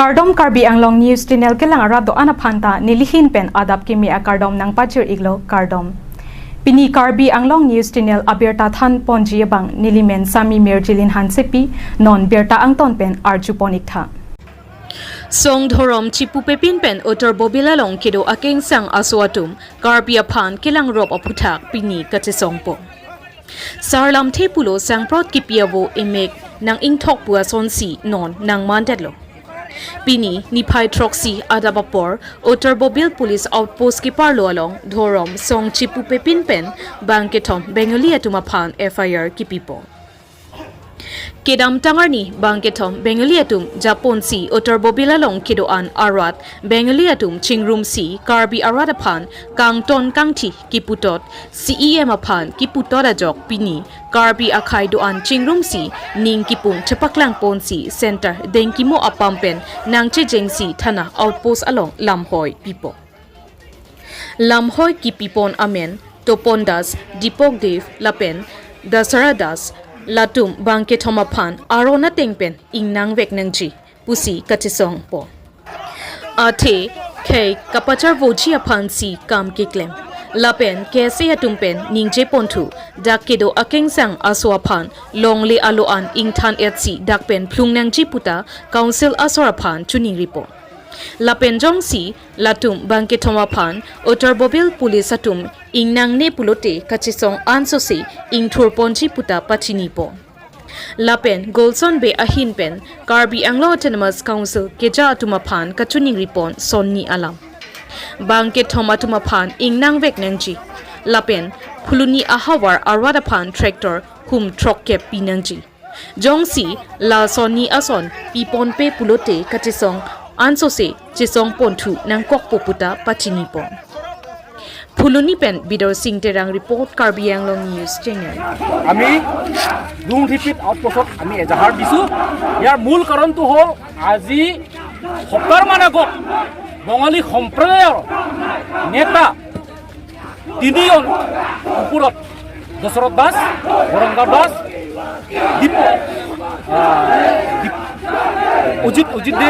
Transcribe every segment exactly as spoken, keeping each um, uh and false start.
Kardom, Karbi Anglong News Channel kelang arat do-an aphan ta nelihin pen adap kimi akardom nangpajir-iklo, kardom. Pini Karbi Anglong News Channel abirta thanponji abang nelimen Sami Mirjilin Hansepi, non birta angton pen arjupon-iktha. Song dhorom chipupepin pen Uttar Bobil along kedo akengsang aso atum Karbi aphan kelangrop aphuthak pini kachesongpo. Sarlamthe pulo sangprot kipi avo emek nang-ingthok pu asonsi non nangmandetlo. Pini niphai throksi adap apor Uttar Bobil Police Outpost keparlo along dhorom song chipupepin pen bangkethom Bengali atum aphan F I R kipipo. Kedamtang arni bangkethom Bengali atum japonsi Uttar Bobil along kedo-an arat Bengali atum chingrumsi Karbi arat aphan kangton kangthi kiputot, C E M aphan kiputot ajok pini Karbi akhei do-an chingrumsi ning kipung chepaklangponsi center dengkimo apam pen nangchejengsi thana outpost along lamhoi pipo. Lamhoi kipipon amen Topon Das, Dipok Dev lapen Dasara Das, latum bangkethom aphan aron ateng pen ingnangvek nangji pusi kachesongpo. Athe khei kapacharvoji aphansi kam keklem. Lapen K S A atum pen ningjeponthu, dak kedo akengsang aso aphan longle alo an ingthan-etsi dak pen phlung nangji puta Council asor aphan choningripo. Lapen jongsi latum bangkethom aphan Uttar Bobil Police atum ingnangne pulote kachesong ansose ingthurponji puta pachinipo. Lapen Golson Bey ahin pen Karbi Anglong Autonomous Council keja atum aphan kachoningripon sonni alam. Bangkethom atum aphan ingnangvek nangji. Lapen Phuloni ahavar arat aphan tractor hum throkkep pinangji. Jongsi la sonni ason piponpe pulote kachesong ansose chesongponthu nangkokpo puta pachinipon. Phuloni pen Bidor Sing Terang report, Karbi Anglong News Channel. আমি লুংডিপিত আউটপোষ্টত আমি এজাহাৰ দিছো। ইয়াৰ মূল কাৰণটো হ'ল আজি সপ্তাহমান আগত বঙালী সম্প্ৰদায়ৰ নেতা তিনিজন ওপৰত দশৰথ দাস, গৌৰাংগ দাস, দীপ, আহ, দীপ, অজিত, অজিত দে,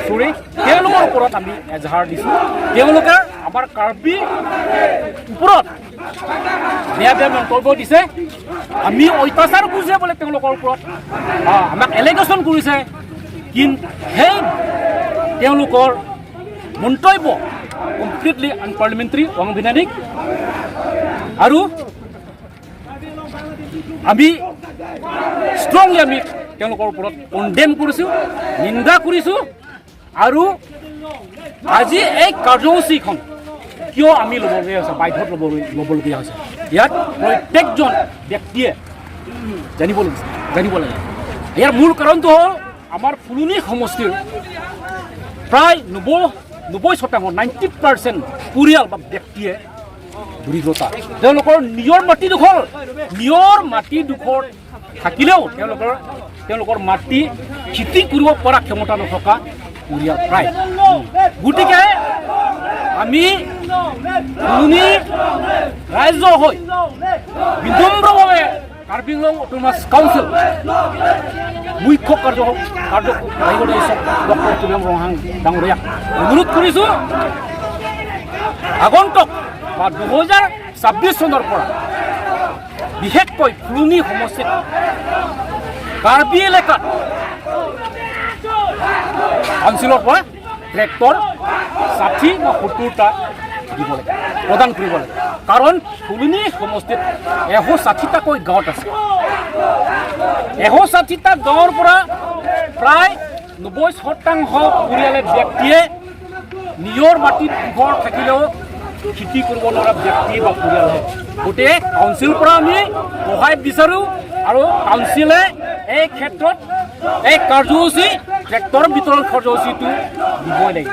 চৰি, তেওঁলোকৰ ওপৰত আমি এজাহাৰ দিছো। তেওঁলোকে আমাৰ কাৰ্বি ওপৰত বেয়া বেয়া মন্তব্য দিছে। আমি অত্যাচাৰ কৰিছে বোলে তেওঁলোকৰ ওপৰত, আহ, আমাক এলিগেশ্যন কৰিছে। কিন্তু সেই তেওঁলোকৰ মন্তব্য কমপ্লিটলি আনপাৰ্লিমেণ্টাৰী, অসাংবিধানিক। আৰু আমি ষ্ট্ৰংলি আমি তেওঁলোকৰ ওপৰত কণ্ডেম কৰিছো, নিন্দা কৰিছো। আৰু আজি এই কাৰ্যসূচীখন কিয় আমি ল'বলগীয়া হৈছে, বাধ্যত ল'ব, ল'বলগীয়া হৈছে, ইয়াত প্ৰত্যেকজন ব্যক্তিয়ে জানিব লাগিছে, জানিব লাগে। ইয়াৰ মূল কাৰণটো হ'ল আমাৰ ফুলনি সমষ্টিৰ প্ৰায় নব্বৈ, নব্বৈ শতাংশ, নাইণ্টি পাৰ্চেণ্ট পৰিয়াল বা ব্যক্তিয়ে দৰিদ্ৰতা। তেওঁলোকৰ নিজৰ মাটিডোখৰ, নিজৰ মাটিডোখৰ থাকিলেও তেওঁলোকৰ, তেওঁলোকৰ মাটি খেতি কৰিব পৰা ক্ষমতা নথকা পৰিয়াল প্ৰায়। গতিকে আমি ফুলনি ৰাইজৰ হৈ বিনম্ৰভাৱে কাৰ্বি আংলং অট'নমাছ কাউন্সিল মুখ্য কাৰ্য, কাৰ্যবাহী সদস্য ডক্টৰ তুলিৰাম ৰংহাং ডাঙৰীয়াক অনুৰোধ কৰিছো, আগন্তুক বা দুহেজাৰ ছাব্বিছ চনৰ পৰা বিশেষকৈ ফুলনি সমষ্টিত কাৰ্বি এলেকাত কাউন্সিলৰ পৰা ট্ৰেক্টৰ ষাঠি বা সত্তৰটা দিব লাগে, প্ৰদান কৰিব লাগে। কাৰণ ফুলনি সমষ্টিত এশ ষাঠিটাকৈ গাঁৱত আছে। এশ ষাঠিটা গাঁৱৰ পৰা প্ৰায় নব্বৈ শতাংশ পৰিয়ালে, ব্যক্তিয়ে নিজৰ মাটিত ঘৰ থাকিলেও খেতি কৰিব নোৱাৰা ব্যক্তি বা পৰিয়াল হয়। গতিকে কাউন্সিলৰ পৰা আমি সহায় বিচাৰো আৰু কাউন্সিলে এই ক্ষেত্ৰত এই কাৰ্যসূচী, ট্ৰেক্টৰ বিতৰণ কাৰ্যসূচীটো দিবই লাগিব।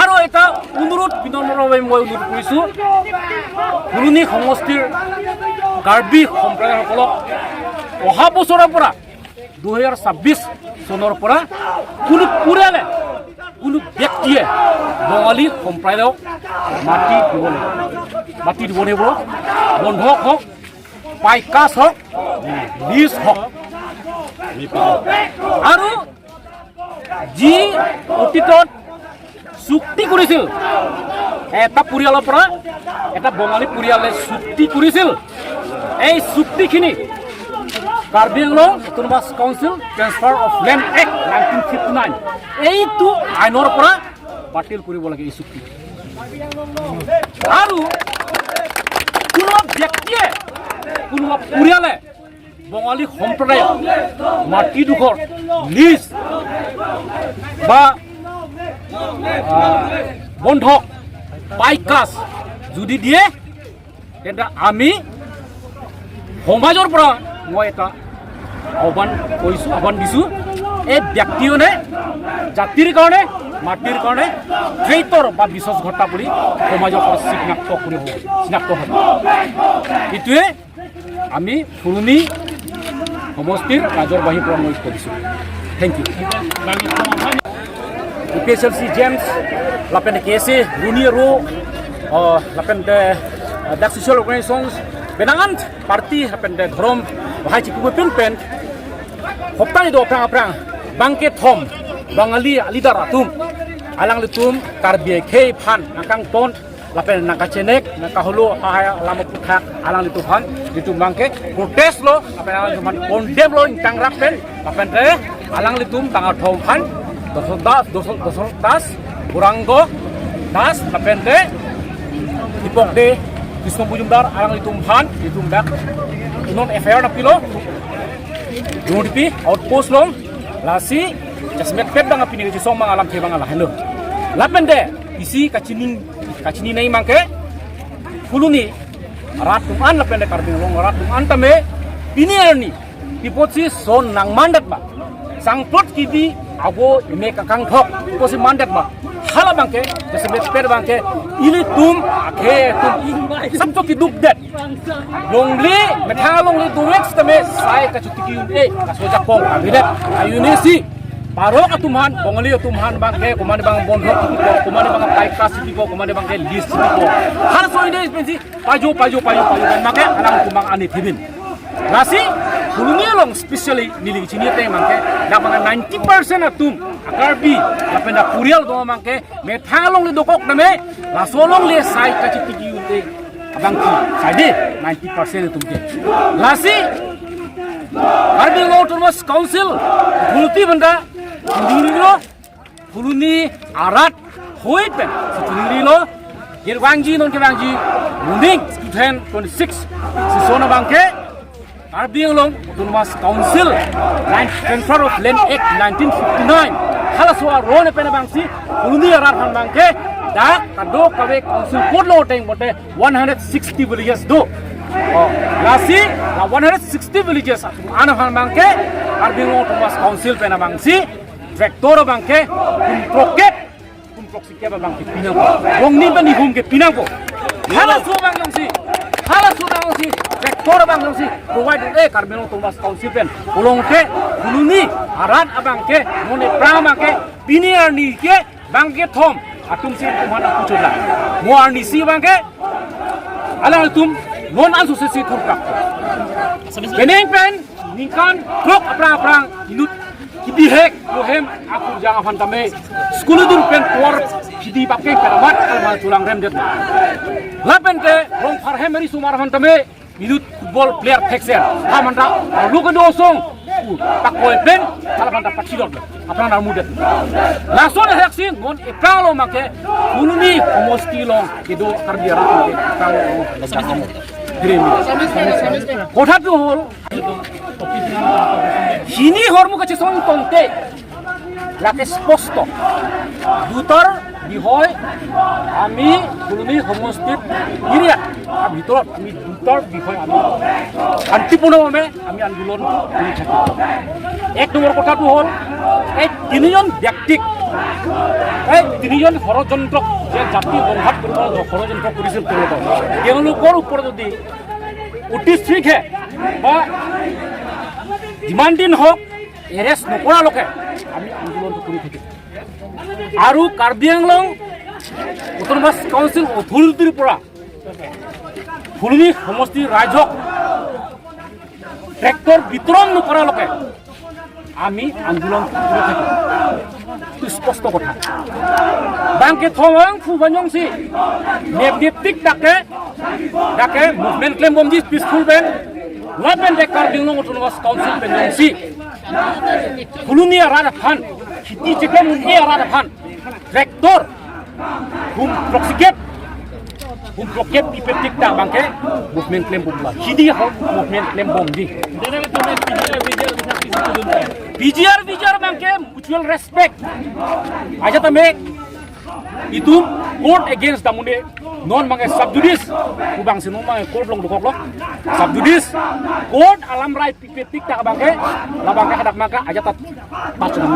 আৰু এটা অনুৰোধ, বিনম্ৰভাৱে মই অনুৰোধ কৰিছো, ফুলনি সমষ্টিৰ কাৰ্বি সম্প্ৰদায়সকলক অহা বছৰৰ পৰা, দুহেজাৰ ছাব্বিছ চনৰ পৰা কোনো পৰিয়ালে, কোনো ব্যক্তিয়ে বঙালী সম্প্ৰদায়ক মাটি দিব লাগিব, মাটি দিব লাগিব, বন্ধক হওক, পাইকাছ হওক, লিজ হওক। আৰু যি অতীতত চুক্তি কৰিছিল, এটা পৰিয়ালৰ পৰা এটা বঙালী পৰিয়ালে চুক্তি কৰিছিল, এই চুক্তিখিনি Karbi Anglong autonomous council transfer of land act nineteen fifty nine, এইটো আইনৰ পৰা বাতিল কৰিব লাগে এই চুক্তি। আৰু কোনোবা ব্যক্তিয়ে, কোনোবা পৰিয়ালে বঙালী সম্প্ৰদায়ৰ মাটিডোখৰ লিজ বা, আহ, বন্ধক, পাইকাছ যদি দিয়ে, তেন্তে আমি সমাজৰ পৰা মই এটা আহ্বান কৰিছো, আহ্বান দিছো, এই ব্যক্তিজনে জাতিৰ কাৰণে, মাটিৰ কাৰণে ট্ৰেইটৰ বা বিশ্বাসঘাতক বুলি সমাজৰ পৰা চিনাক্ত কৰিব, চিনাক্ত হ'ব। এইটোৱে আমি ফুলনি সমষ্টিৰ কাৰ্যবাহী পৰা মই কৰিছো। Thank you. APHLC, GEMS, lapen KSA, Runi Aro, uh, lapen te, uh, dak social organizations, penang an party, lapen te dhorom, bahai chipu pen pen, hopta ni do aphrang aphrang, bangkethom, Bangali leader atum, alanglitum, Karbi akhei aphan, nangkangton, lapen nangkachenek, nangkaholo, hahai alam aputhak, alanglitum aphan, itum abangke protest lo, lapen alanglitum aphan condemn lo, ingtang rak pen, lapen te, alanglitum bang athom aphan, Dosok Das, Dosok, Dosok Das, Gaurango Das, lapen te, Dipok De, Krishna Majumdar, alanglitum aphan, itum dak, non FIR nangpilo, Dungdipi, outpost along, lasi, jasemet pet bang apini kachisong bang alamthe bang lahelo. Lapen te, isi kachini, kachinine abangke, Phuloni arat atum an lapen te Karbi Anglong arat atum an tame, pini arni, pi apotsi son nangmandet ma. Sangplot kidi ago ime kakangthok, pi apotsi mandet ma. Hala abangke, jasemet pet abangke, ilitum, akhei atum, sabto kidukdet. Longle, methang longle duwek sitame sai kachotiki un-e, kasojakong, kabidet, ayunesi. Parok atum aphan, Bongali atum aphan abangke, komatne abang bondhok tiki po, komatne abang paika tiki po, komatne abangke lease tiki po. Halaso ine pensi, pajo, pajo, pajo, pajo, abangke, alang atum abang ani thibin. Lasi, Phuloni along specially neli chini te abangke, dak abang ninety percent atum, Karbi, lapen dak purial do abangke, methang longle dokok tame, laso longle sai kachotiki un-e abangke, sai de, ninety percent atum ke. Lasi, Karbi Anglong Autonomous Council, Phuloni benda, Phuloni lo, Phuloni arat, hoi pen, Phuloni lo, girwangji non kevangji, Muning, two thousand twenty-six, season abangke, Karbi Anglong Autonomous Council, line Transfer of Land Act nineteen fifty-nine. Halaso aron pen abangsi, Phuloni arat aphan abangke, dak kadokave council code lo teng bote one hundred sixty villages do. Oh, lasi, la one hundred sixty villages atum an aphan abangke, Karbi Anglong Autonomous Council pen abangsi, tractor abangke, kum kroket, kum kroksi ke abangke pinangpo. Bongni bani hum ke pinangpo. Halaso abang jongsi, halaso abang jongsi, tractor abang jongsi, provide, eh, Karbi Anglong Autonomous Council pen. Pulongke, Phuloni arat abangke, non epra abangke, pini arni ke, bangkethom, atum si itum aphan kuchula. Mo arnisi abangke, alanglitum, non ansu sesi thurkak. Penang pen, ningkan, trok aphrang aphrang, inut, kibihek, bohem, akur jang aphan tame, school dun pen por, kidi bapke pen amat, alma tulang rem det. Lapen te, rong pharhem ri sumar aphan tame, inut football player thekser. Hamanta, luka do song, pakoi pen, hala manta pachilor. Aphrang armudet. Lason heksi, non epra lo abangke, Phuloni homosti along, kedo Karbi arat, epra lo, epra lo. Kotha tu hol, chini ahormu kachesong tongte, lake sposto. Dutar bihoi, ami Phuloni homostit area, abhitorot ami dutar bihoi ami. Shantipunor mame ami andolon kori thaki. Ek nombor kotha tu hol, ei tinijon byaktik, ei tinijon ষড়যন্ত্ৰক, je jati bonghat koribo ষড়যন্ত্ৰ korisil korilo. Teolokor upor jodi utis thik he, ba যিমান দিন হওক, arrest নকৰালৈকে আমি আন্দোলনটো কৰি থাকিম। আৰু কাৰ্বি আংলং অট'নমাছ কাউন্সিল অথৰিটিৰ পৰা ফুলনি সমষ্টিৰ ৰাইজক ট্ৰেক্টৰ বিতৰণ নকৰালৈকে আমি আন্দোলন করে থাকি। এইটো স্পষ্ট কথা। Bang kethom abangphu abang jongsi nep nep tik dak ke, dak ke movement klembomji peaceful pen, lapen dak Karbi Anglong Autonomous Council pen jongsi Phuloni arat aphan, kheti cheklem un-e arat aphan tractor hum throksi kep, hum throksi kep pipe tik dak abang ke movement klembomlo. Kheti ho movement klembomji. P G R, V G R abang ke mutual respect. Ajat tame itum court against dam un-e, non abang ke sub judice pu abangsi non abang ke court along dokoklo. Sub judice court alam rai pipe tik dak abang ke, labang ke hadak abang ke ajat ta pachun.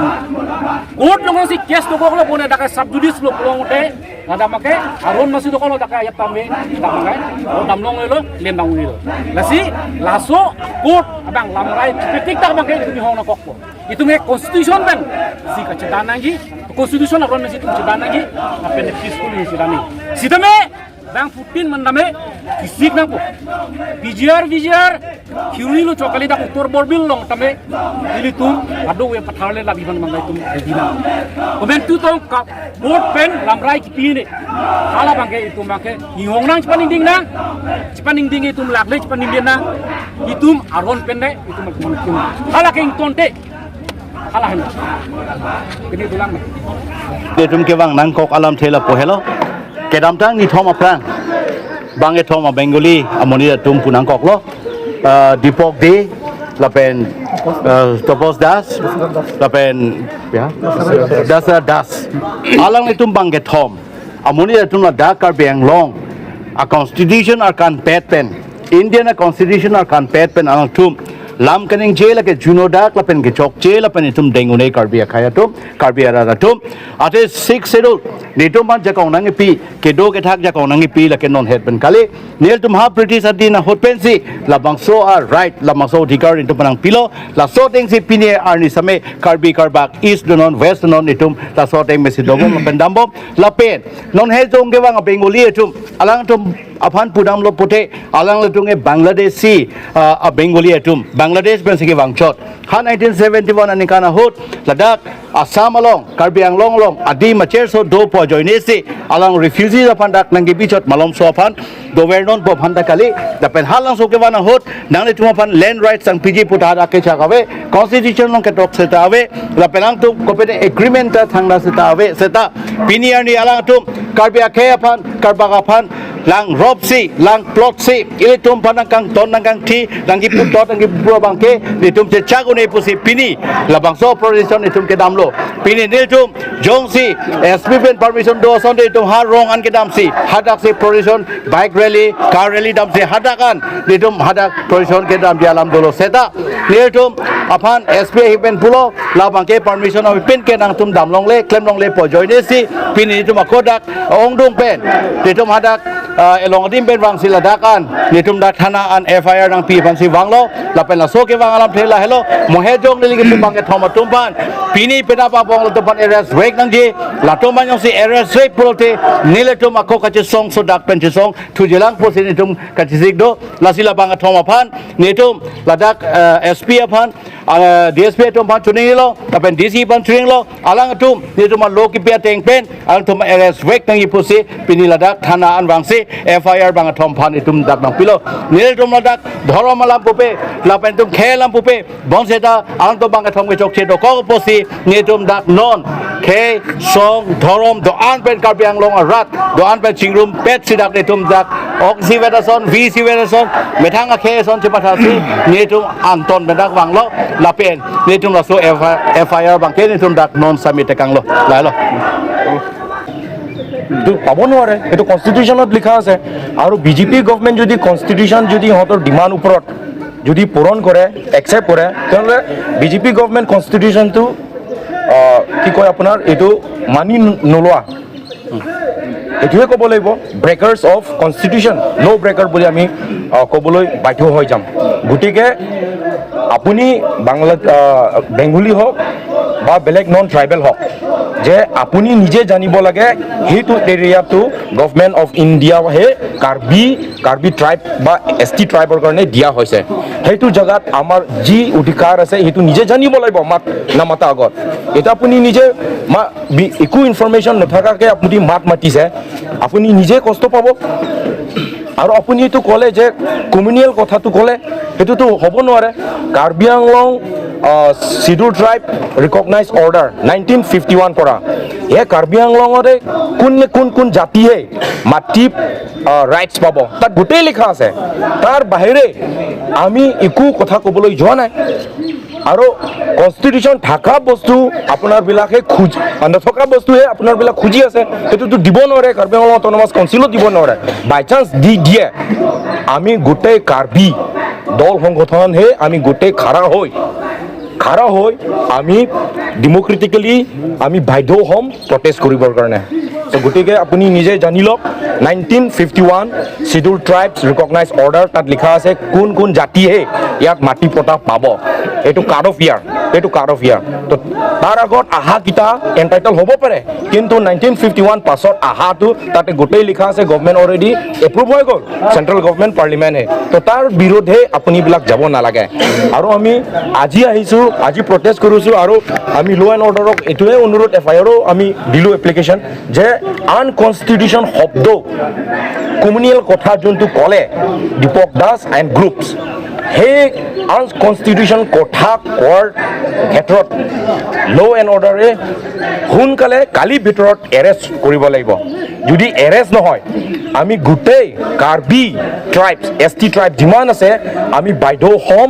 Court alongsi case dokoklo, bonta dak ke sub judice lo pulote, ladak abang ke aron masi dokoklo, dak ke ajat tame, dak abang ke, o dam longlelo, lem dam longlelo. Lasi laso court abang lam rai pipe tik dak abang ke itum hong nangkokpo. Itum ke constitution pen si kachedan nangji, constitution aron si itum chedan nangji, lapen peaceful si chedan nangji. Sitame bangphutin mandame kisik nangpo. P G R, V G R, Phuloni lo chokali dak Uttar Borbil along tame, ilitum ado we pathar le labi man mangai tum dina. Komentu tong ka court pen lam rai kipine. Hala abang ke itum abang ke inghong nang chepaningding nang, chepaningding itum lakle chepaningding nang, itum aron pen le itum aron pen. Hala ke ingtonte. Hala hen. Kini tulang na. Itum kevang nangkok alamthe lapu helo. Kedamtang nithom aphrang, bang kethom a Bengali amonit atum pu nangkoklo. Ah, Deepak Dey, lapen, ah, Tapos Das, lapen, ya, Dasarath Das. Alanglitum bang kethom amonit atum ladak Karbi Anglong a constitution arkanpet pen, Indian a constitution arkanpet pen alangtum lam kaningje lake juno dak lapen kechokche lapen itum deng un-e Karbi akhei atum, Karbi arat atum. Athe Sixth Schedule nelitum aphan jakong nangkipi, kedo kethak jakong nangkipi lake non het pen kali. Nelitum ha British adin ahut pensi labangso a right, labangso adhikar nelitum aphan nangpilo. Laso atengsi pini arni same Karbi Karbak East donon, West donon, itum laso ateng mesi dobom lapen dambom. Lapen non he jong kevang a Bengali atum, alangtum aphan pudamlo pute, alanglitum ke Bangladeshi, ah, a Bengali atum, Bangladesh pensi kevang chot. Ha nineteen seventy-one aningkan ahut ladak Assam along, Karbi Anglong along adim acherso dopo ajoinesi alang refugee aphan dak nangkebi chot, malomso aphan dover nonpo aphan ta kali. Lapen halabangso kevang ahut nanglitum aphan land rights nangpiji pu ta dak kechak ave, constitution along ketok seta ave, lapen alangtum kopete agreement ta thangta seta ave, seta pini arni alangtum Karbi akhei aphan, Karbak aphan lang ropsi, lang plotsi, ilitum aphan nangkangton nangkangthi, nangkiputot nangkipupro abang ke nelitum chechak un-e pusi pini labangso procession nelitum kedamlo. Pini nelitum jongsi S P pen permission do asonte itum ha rong an kedamsi, hadaksi procession, bike rally, car rally damsi hadak an nelitum hadak procession kedamji alam dolo, seta nelitum aphan S P ahin pen pulo, labang ke permission ave, pin ke nangtum dam longle, klem longle pu ajoinesi pini nelitum ako dak ongdung pen, nelitum hadak, ah, along adim pen vangsi ladak an nelitum dak thana an F I R nangpi aphansi vanglo. Lapen laso kevang alamthe lahelo, mo he jong neli kipu bang kethom atum aphan, pini penap abang latum aphan arrest vek nangji. Latum aphan jongsi arrest vek pulote nelitum ako kachesong so dak pen chesong thujilang pusi nelitum kachesik do. Lasi labang kethom aphan nelitum ladak, eh, S P aphan, eh, D S P atum aphan choninglo, lapen D C aphan choninglo, alangtum nelitum alo kipi ateng pen alangtum arrest vek nangji pusi pini ladak thana an vangsi F I R bang kethom aphan itum dak nangpilo. Nelitum ladak dhorom alam pupe, lapen itum khei alam pupe, bonseta alangtum bang kethom kechokche dokok pusi nelitum dak non khei, song, dhorom do-an pen Karbi Anglong arat do-an pen chingrumpetsi dak nelitum dak ok sivet ason, vi sivet ason, methang akhei ason chepathasi nelitum anton pen dak vanglo, lapen nelitum laso F I R, F I R abang ke nelitum dak non submit tekanglo, lahelo. এইটো পাব নোৱাৰে, এইটো কনষ্টিটিউশ্যনত লিখা আছে। আৰু BJP government যদি কনষ্টিটিউশ্যন যদি সিহঁতৰ ডিমাণ্ড ওপৰত যদি পূৰণ কৰে, একচেপ্ট কৰে, তেনেহ'লে বিজেপি গভৰ্ণমেণ্ট কনষ্টিটিউশ্যনটো, আহ, কি কয় আপোনাৰ, এইটো মানি ন-, নোলোৱা, এইটোৱে ক'ব লাগিব। ব্ৰেকাৰ্ছ অফ কনষ্টিটিউশ্যন, ল' ব্ৰেকাৰ বুলি আমি, আহ, ক'বলৈ বাধ্য হৈ যাম। গতিকে আপুনি বাংলা, আহ, বেংগলী হওক বা বেলেগ নন ট্ৰাইবেল হওক, যে আপুনি নিজে জানিব লাগে, সেইটো এৰিয়াটো গভৰ্ণমেণ্ট অফ ইণ্ডিয়াহে কাৰ্বি, কাৰ্বি ট্ৰাইব বা এছ টি ট্ৰাইবৰ কাৰণে দিয়া হৈছে। সেইটো জেগাত আমাৰ যি অধিকাৰ আছে, সেইটো নিজে জানিব লাগিব মাত নামাতা আগত। এতিয়া আপুনি নিজে মা-, বি-, একো ইনফৰমেশ্যন নথকাকে আপুনি মাত মাতিছে, আপুনি নিজে কষ্ট পাব। আৰু আপুনি এইটো ক'লে যে কমিউনিয়েল কথাটো ক'লে, সেইটোতো হ'ব নোৱাৰে। কাৰ্বি আংলং, আহ, Scheduled Tribe Recognized Order nineteen fifty one পৰা, এই কাৰ্বি আংলঙৰে কোন নে কোন কোন জাতিয়ে মাটি, আহ, ৰাইটছ পাব, তাত গোটেই লিখা আছে। তাৰ বাহিৰে আমি একো কথা ক'বলৈ যোৱা নাই। আৰু কনষ্টিটিউশ্যন থকা বস্তু আপোনাৰবিলাকে খুজ-, নথকা বস্তুহে আপোনাৰবিলাক খুজি আছে, সেইটোতো দিব নোৱাৰে, কাৰ্বি আংলং অট'নমাছ কাউন্সিলো দিব নোৱাৰে। বাই চান্স দি দিয়ে, আমি গোটেই কাৰ্বি দল সংগঠনহে আমি গোটেই খাৰা হৈ, খাৰা হৈ আমি ডেমক্ৰেটিকেলি আমি বাধ্য হ'ম প্ৰটেষ্ট কৰিবৰ কাৰণে। তো গতিকে আপুনি নিজে জানি লওক, nineteen fifty one Scheduled Tribes Recognized Order, তাত লিখা আছে কোন কোন জাতিহে ইয়াত মাটি পট্টা পাব। এইটো কাট অফ ইয়াৰ, এইটো কাট অফ ইয়াৰ। তো তাৰ আগত অহাকেইটা এণ্টাইটল হ'ব পাৰে, কিন্তু নাইনটিন ফিফটি ওৱান পাছত অহাটো তাতে গোটেই লিখা আছে, গভৰ্ণমেণ্ট অলৰেডি এপ্ৰুভ হৈ গ'ল, চেণ্ট্ৰেল গভৰ্ণমেণ্ট, পাৰ্লিমেণ্টে। তো তাৰ বিৰুদ্ধে আপুনিবিলাক যাব নালাগে। আৰু আমি আজি আহিছোঁ, আজি প্ৰটেষ্ট কৰিছোঁ, আৰু আমি ল' এণ্ড অৰ্ডাৰক এইটোৱে অনুৰোধ, এফ আই আৰো আমি দিলোঁ এপ্লিকেশ্যন, যে আনকনষ্টিটিউশ্যন শব্দ, কমিউনিয়েল কথা যোনটো ক'লে দীপক দাস এণ্ড গ্ৰুপছ, সেই আনকনষ্টিটিউশ্যন কথা কোৱাৰ ক্ষেত্ৰত ল' এণ্ড অৰ্ডাৰে সোনকালে কালিৰ ভিতৰত এৰেষ্ট কৰিব লাগিব। যদি এৰেষ্ট নহয়, আমি গোটেই কাৰ্বি ট্ৰাইবছ, এছ টি ট্ৰাইব যিমান আছে, আমি বাধ্য হ'ম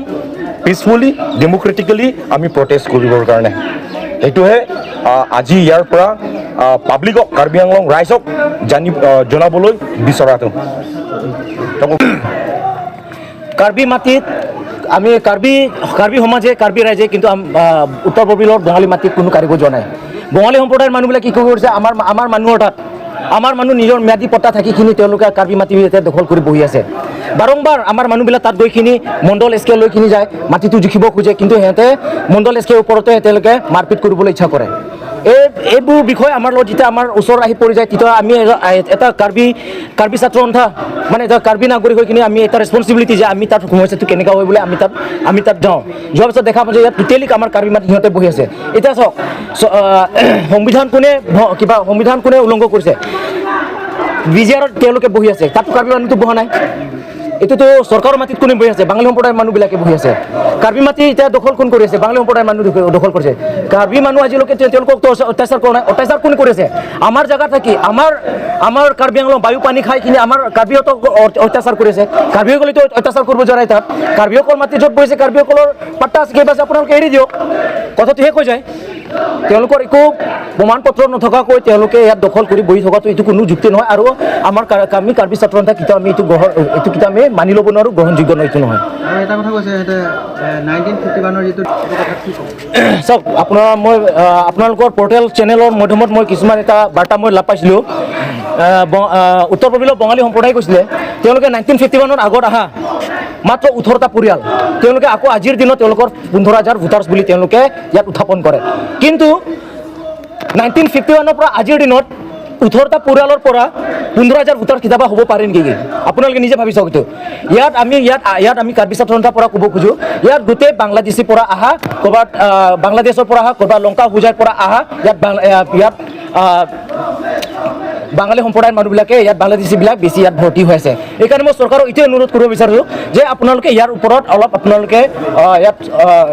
পিচফুলি, ডেমক্ৰেটিকেলি আমি প্ৰটেষ্ট কৰিবৰ কাৰণে। সেইটোহে, আহ, আজি ইয়াৰ পৰা, আহ, পাব্লিকক, কাৰ্বি আংলং ৰাইজক জানি, আহ, জনাবলৈ বিচৰাটো। কাৰ্বি মাটিত আমি কাৰ্বি, কাৰ্বি সমাজে, কাৰ্বি ৰাইজে কিন্তু আম-, আহ, উত্তৰ বৰবিলৰ বঙালী মাটিত কোনো কাঢ়িব যোৱা নাই। বঙালী সম্প্ৰদায়ৰ মানুহবিলাকে কি কৰিছে, আমাৰ, আমাৰ মানুহৰ তাত, আমাৰ মানুহ নিজৰ ম্যাদী পট্টা থাকিখিনি তেওঁলোকে কাৰ্বি মাটি ইয়াতে দখল কৰি বহি আছে। বাৰম্বাৰ আমাৰ মানুহবিলাক তাত গৈখিনি মণ্ডল এছ কে লৈখিনি যায়, মাটিটো জুখিব খোজে, কিন্তু সিহঁতে মণ্ডল এছ কে ওপৰতে তেওঁলোকে মাৰপিট কৰিবলৈ ইচ্ছা কৰে। এই, এইবোৰ বিষয়ে আমাৰ লগত যেতিয়া আমাৰ ওচৰ আহি পৰি যায়, তেতিয়া আমি এ-, এটা কাৰ্বি, কাৰ্বি ছাত্ৰ সন্থা, মানে এটা কাৰ্বি নাগৰিক হৈ কিনে আমি এটা ৰেছপনচিবিলিটি যে আমি তাত সমস্যাটো কেনেকা হয় বুলি আমি তাত, আমি তাত যাওঁ। যোৱাৰ পিছত দেখা পাওঁ যে ইয়াত টোটেলি আমাৰ কাৰ্বি মাটি সিহঁতে বহি আছে। এতিয়া চাওক, চ-, আহ, সংবিধান কোনে ভ-, কিবা সংবিধান কোনে উলংঘ কৰিছে? বি জি আৰত তেওঁলোকে বহি আছে, তাতো কাৰ্বি মানুহটো বহা নাই। এইটোতো চৰকাৰৰ মাটিত কোনে বহি আছে? বাঙালী সম্প্ৰদায়ৰ মানুহবিলাকে বহি আছে। কাৰ্বি মাটি এতিয়া দখল কোন কৰি আছে? বাঙালী সম্প্ৰদায়ৰ মানুহ দখল, দখল কৰিছে। কাৰ্বি মানুহ আজিলৈকে তেওঁ-, তেওঁলোকক তো অত্যাচাৰ কৰা নাই। অত্যাচাৰ কোনে কৰি আছে? আমাৰ জেগাত থাকি, আমাৰ, আমাৰ কাৰ্বি আংলং বায়ু পানী খাই কিনে আমাৰ কাৰ্বিসকলক অ-, অত্যাচাৰ কৰি আছে। কাৰ্বিসকলেতো অত্যাচাৰ কৰিব যোৱা নাই তাত। কাৰ্বিসকল মাটি য'ত বহিছে, কাৰ্বিসকলৰ পাট্টা আছে, কিবা আছে, আপোনালোকে এৰি দিয়ক। কথাটো শেষ হৈ যায়। তেওঁলোকৰ একো প্ৰমাণ পত্ৰ নথকাকৈ তেওঁলোকে ইয়াত দখল কৰি বহি থকাটো এইটো কোনো যুক্তি নহয়। আৰু আমাৰ কাৰ-, আমি কাৰ্বি ছাত্ৰ সন্থা কেতিয়াও আমি এইটো গ্ৰহণ, এইটো কেতিয়াও আমি মানি ল'ব নোৱাৰোঁ, গ্ৰহণযোগ্য নহয়, এইটো নহয়। আৰু এটা কথা কৈছে, সিহঁতে, এ, নাইনটিন ফিফটি ওৱানৰ যিটো, এইটো কথা কি ক'ব? চাওক, আপোনাৰ মই, আহ, আপোনালোকৰ পৰ্টেল চেনেলৰ মাধ্যমত মই কিছুমান এটা বাৰ্তা মই লাভ পাইছিলোঁ। আহ, ব-, আহ, উত্তৰ পূৰ্বীয় বঙালী সম্প্ৰদায়ে কৈছিলে, তেওঁলোকে নাইনটিন ফিফটি ওৱানৰ আগত অহা মাত্ৰ ওঠৰটা পৰিয়াল, তেওঁলোকে আকৌ আজিৰ দিনত তেওঁলোকৰ পোন্ধৰ হাজাৰ ভোটাৰ্ছ বুলি তেওঁলোকে ইয়াত উত্থাপন কৰে। কিন্তু নাইনটিন ফিফটি ওৱানৰ পৰা আজিৰ দিনত ওঠৰটা পৰিয়ালৰ পৰা পোন্ধৰ হাজাৰ ভোটাৰ কেতিয়াবা হ'ব পাৰে নেকি? আপোনালোকে নিজে ভাবি চাওক এইটো। ইয়াত আমি, ইয়াত, ইয়াত আমি কাৰ্বি ছাত্ৰ সন্থাৰ পৰা ক'ব খোজো, ইয়াত গোটেই বাংলাদেশীৰ পৰা অহা, ক'ৰবাত, আহ, বাংলাদেশৰ পৰা অহা, ক'ৰবাত লংকা হোজাইৰ পৰা অহা, ইয়াত বাং-, আহ, ইয়াত, আহ, বাঙালী সম্প্ৰদায়ৰ মানুহবিলাকে ইয়াত, বাংলাদেশীবিলাক বেছি ইয়াত ভৰ্তি হৈ আছে। এইকাৰণে মই চৰকাৰক এইটোৱে অনুৰোধ কৰিব বিচাৰোঁ যে আপোনালোকে ইয়াৰ ওপৰত অলপ আপোনালোকে, আহ, ইয়াত, আহ,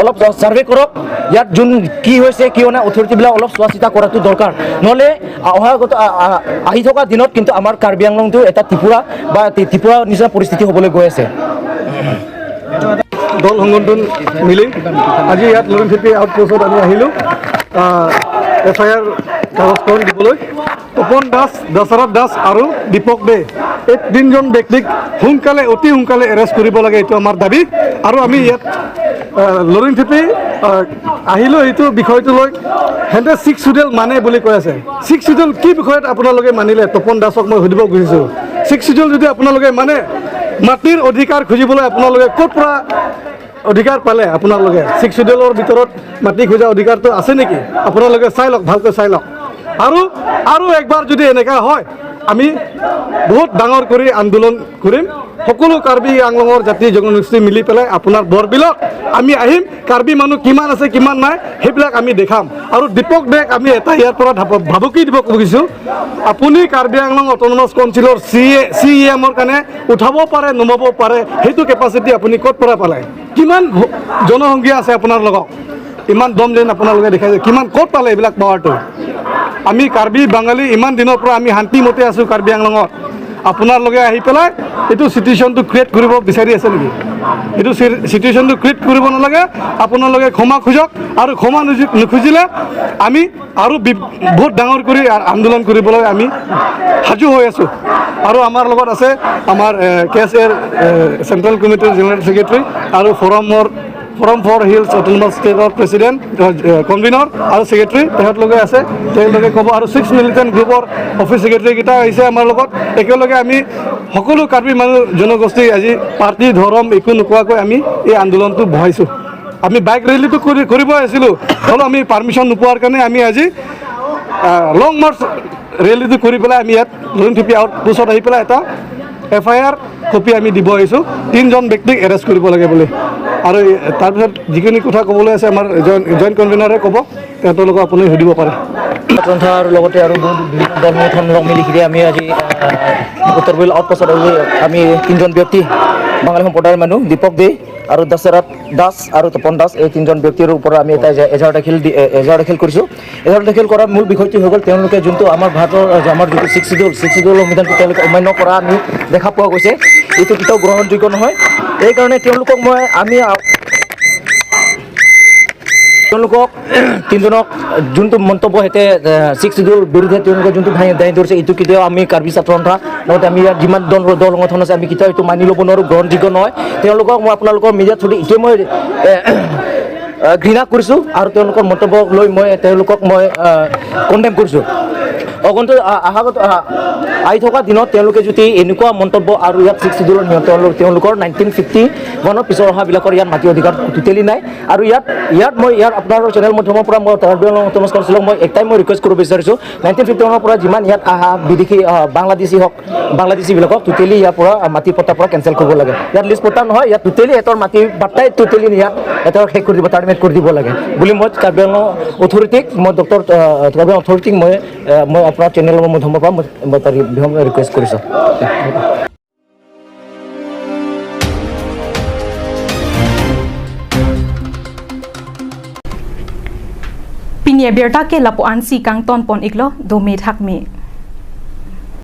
অলপ ছাৰ্ভে কৰক, ইয়াত যোন কি হৈছে, কি হোৱা নাই, অথৰিটিবিলাক অলপ চোৱা চিতা কৰাটো দৰকাৰ। নহ'লে অহাগত, আ-, আ-, আহি থকা দিনত কিন্তু আমাৰ কাৰ্বি আংলংটো এটা ত্ৰিপুৰা বা ত্ৰি-, ত্ৰিপুৰাৰ নিচিনা পৰিস্থিতি হ'বলৈ গৈ আছে। দল সংগঠন মিলি আজি ইয়াত লৰিমথেপী আউটপোষ্টত আমি আহিলোঁ। আহ, এফ আই আৰ কাগজখন দিবলৈ তপন দাস, দশৰথ দাস আৰু দীপক দে, এই তিনিজন ব্যক্তিক সোনকালে, অতি সোনকালে এৰেষ্ট কৰিব লাগে, এইটো আমাৰ দাবী। আৰু আমি ইয়াত, আহ, লৰিমথেপী, আহ, আহিলোঁ এইটো বিষয়টো লৈ। সিহঁতে ছিক্স শ্বিডিউল মানে বুলি কৈ আছে। ছিক্স শ্বিডিউল কি বিষয়ত আপোনালোকে মানিলে? তপন দাসক মই সুধিব খুজিছোঁ। ছিক্স শ্বিডিউল যদি আপোনালোকে মানে, মাটিৰ অধিকাৰ খুজিবলৈ আপোনালোকে ক'ৰ পৰা অধিকাৰ পালে আপোনালোকে ছিক্স শ্বিডিউলৰ ভিতৰত মাটি খোজা অধিকাৰটো আছে নেকি? আপোনালোকে চাই লওক, ভালকৈ চাই লওক। আৰু, আৰু একবাৰ যদি এনেকা হয়, আমি বহুত ডাঙৰ কৰি আন্দোলন কৰিম। সকলো কাৰ্বি আংলঙৰ জাতি জনগোষ্ঠী মিলি পেলাই আপোনাৰ বৰবিলত আমি আহিম। কাৰ্বি মানুহ কিমান আছে, কিমান নাই, সেইবিলাক আমি দেখাম। আৰু দীপক দেক আমি এটা ইয়াৰ পৰা ধাপ-, ভাবুকি দিব খুজিছোঁ, আপুনি কাৰ্বি আংলং অট'নমাছ কাউন্সিলৰ চি এ, চি ই এমৰ কাৰণে উঠাব পাৰে, নমাব পাৰে, সেইটো কেপাচিটি আপুনি ক'ত পৰা পালে? কিমান ভ-, জনসংখ্যা আছে আপোনাৰ লগত? ইমান দম যেন আপোনালোকে দেখাইছে, কিমান, ক'ত পালে এইবিলাক পাৱাৰটো? আমি কাৰ্বি বাঙালী ইমান দিনৰ পৰা আমি শান্তিমতে আছোঁ কাৰ্বি আংলঙত। আপোনালোকে আহি পেলাই এইটো চিটুৱেশ্যনটো ক্ৰিয়েট কৰিব বিচাৰি আছে নেকি? এইটো চি-, চিটুৱেশ্যনটো ক্ৰিয়েট কৰিব নালাগে। আপোনালোকে ক্ষমা খোজক, আৰু ক্ষমা নুজু-, নুখুজিলে আমি আৰু বি-, বহুত ডাঙৰ কৰি আ-, আন্দোলন কৰিবলৈ আমি সাজু হৈ আছোঁ। আৰু আমাৰ লগত আছে আমাৰ, এ, কে এছ এৰ, এ, চেণ্ট্ৰেল কমিটিৰ জেনেৰেল ছেক্ৰেটাৰী আৰু ফ'ৰামৰ, ফ'ৰাম ফৰ হিলছ অট'নমাছ ষ্টেটৰ প্ৰেচিডেণ্ট, এ, কনভেনৰ আৰু ছেক্ৰেটাৰী তেখেতলোকে আছে, তেওঁলোকে ক'ব। আৰু ছিক্স মিলিটেণ্ট গ্ৰুপৰ অফিচ ছেক্ৰেটাৰীকেইটা আহিছে আমাৰ লগত। একেলগে আমি সকলো কাৰ্বি মানুহ জনগোষ্ঠী আজি পাৰ্টি, ধৰম একো নোকোৱাকৈ আমি এই আন্দোলনটো বহাইছোঁ। আমি বাইক ৰেলীটো কৰি, কৰিব আহিছিলোঁ, হ'লেও আমি পাৰ্মিশ্যন নোপোৱাৰ কাৰণে আমি আজি, আহ, লং মাৰ্চ ৰেলীটো কৰি পেলাই আমি ইয়াত লুইং থিপি আউটপোষ্টত আহি পেলাই এটা এফ আই আৰ কপি আমি দিব আহিছোঁ, তিনিজন ব্যক্তিক এৰেষ্ট কৰিব লাগে বুলি। আৰু এই, তাৰপিছত যিখিনি কথা ক'বলৈ আছে আমাৰ জইণ্ট, জইণ্ট কনভেনাৰে ক'ব, তেখেতৰ লগত আপুনি সুধিব পাৰে। ছাত্ৰ সন্থাৰ লগতে আৰু বহুত বিভিন্ন দল সংগঠন লগ মিলি কিনে আমি আজি, আহ, উত্তৰ বৰবিল আউটপোষ্টত আজি আমি তিনিজন ব্যক্তি, বাঙালী সম্প্ৰদায়ৰ মানুহ, দীপক দে আৰু দশৰথ দাস আৰু তপন দাস, এই তিনিজন ব্যক্তিৰ ওপৰত আমি এটা এজা-, এজাহাৰ দাখিল দি-, এ, এজাহাৰ দাখিল কৰিছোঁ। এজাহাৰ দাখিল কৰাৰ মূল বিষয়টো হৈ গ'ল তেওঁলোকে যোনটো আমাৰ ভাৰতৰ, আহ, আমাৰ যিটো ছিক্স শ্বিডিউল, ছিক্স শ্বিডিউল সংবিধানটো তেওঁলোকে অমান্য কৰা আমি দেখা পোৱা গৈছে। এইটো কেতিয়াও গ্ৰহণযোগ্য নহয়। এইকাৰণে তেওঁলোকক মই, আমি, আ-, তেওঁলোকক তিনিজনক যোনটো মন্তব্য সিহঁতে, আহ, ছিক্স শ্বিডিউল বিৰুদ্ধে তেওঁলোকে যোনটো দাঙি, দাঙি ধৰিছে, এইটো কেতিয়াও আমি কাৰ্বি ছাত্ৰ সন্থা লগতে আমি ইয়াত যিমান দল, দল সংগঠন আছে, আমি কেতিয়াও এইটো মানি ল'ব নোৱাৰোঁ, গ্ৰহণযোগ্য নহয়। তেওঁলোকক মই আপোনালোকৰ মিডিয়াৰ থ্ৰুদি এতিয়া মই, এ, আহ, ঘৃণা কৰিছোঁ আৰু তেওঁলোকৰ মন্তব্যক লৈ মই, তেওঁলোকক মই, আহ, কণ্ডেম কৰিছোঁ। আগন্তুক, আহ, অহাগত, আহ, আহি থকা দিনত তেওঁলোকে যদি এনেকুৱা মন্তব্য আৰু ইয়াত ছিক্স শ্বিডিউলৰ নিয়ম, তেওঁলোক, তেওঁলোকৰ নাইনটিন ফিফটি ওৱানৰ পিছত অহাবিলাকৰ ইয়াত মাটি অধিকাৰ টোটেলি নাই। আৰু ইয়াত, ইয়াত মই ইয়াত আপোনাৰ চেনেল মাধ্যমৰ পৰা মই কাৰ্বি আংলং অট'নমাছ কাউন্সিলক মই একটাই মই ৰিকুৱেষ্ট কৰিব বিচাৰিছোঁ, নাইনটিন ফিফটি ওৱানৰ পৰা যিমান ইয়াত অহা বিদেশী, আহ, বাংলাদেশী হওক, বাংলাদেশীবিলাকক টোটেলি ইয়াৰ পৰা, আহ, মাটি পট্টাৰ পৰা কেঞ্চেল কৰিব লাগে। ইয়াত লিজ পট্টা নহয়, ইয়াত টোটেলি সিহঁতৰ মাটি বাট্টাই টোটেলি ইয়াত সিহঁতৰ শেষ কৰি দিব, টাৰ্মিনেট কৰি দিব লাগে বুলি মই কাৰ্বি আংলং অথৰিটিক মই ডক্টৰ, আহ, কাৰ্বি আংলং অথৰিটিক মই, আহ, মই আপোনাৰ চেনেলৰ মাধ্যমৰ পৰা মই, মই তাৰ বিষয়ে মই ৰিকুৱেষ্ট কৰিছোঁ। Pini abirta ke lapu-ansi kangton pon iklo, dome thakme.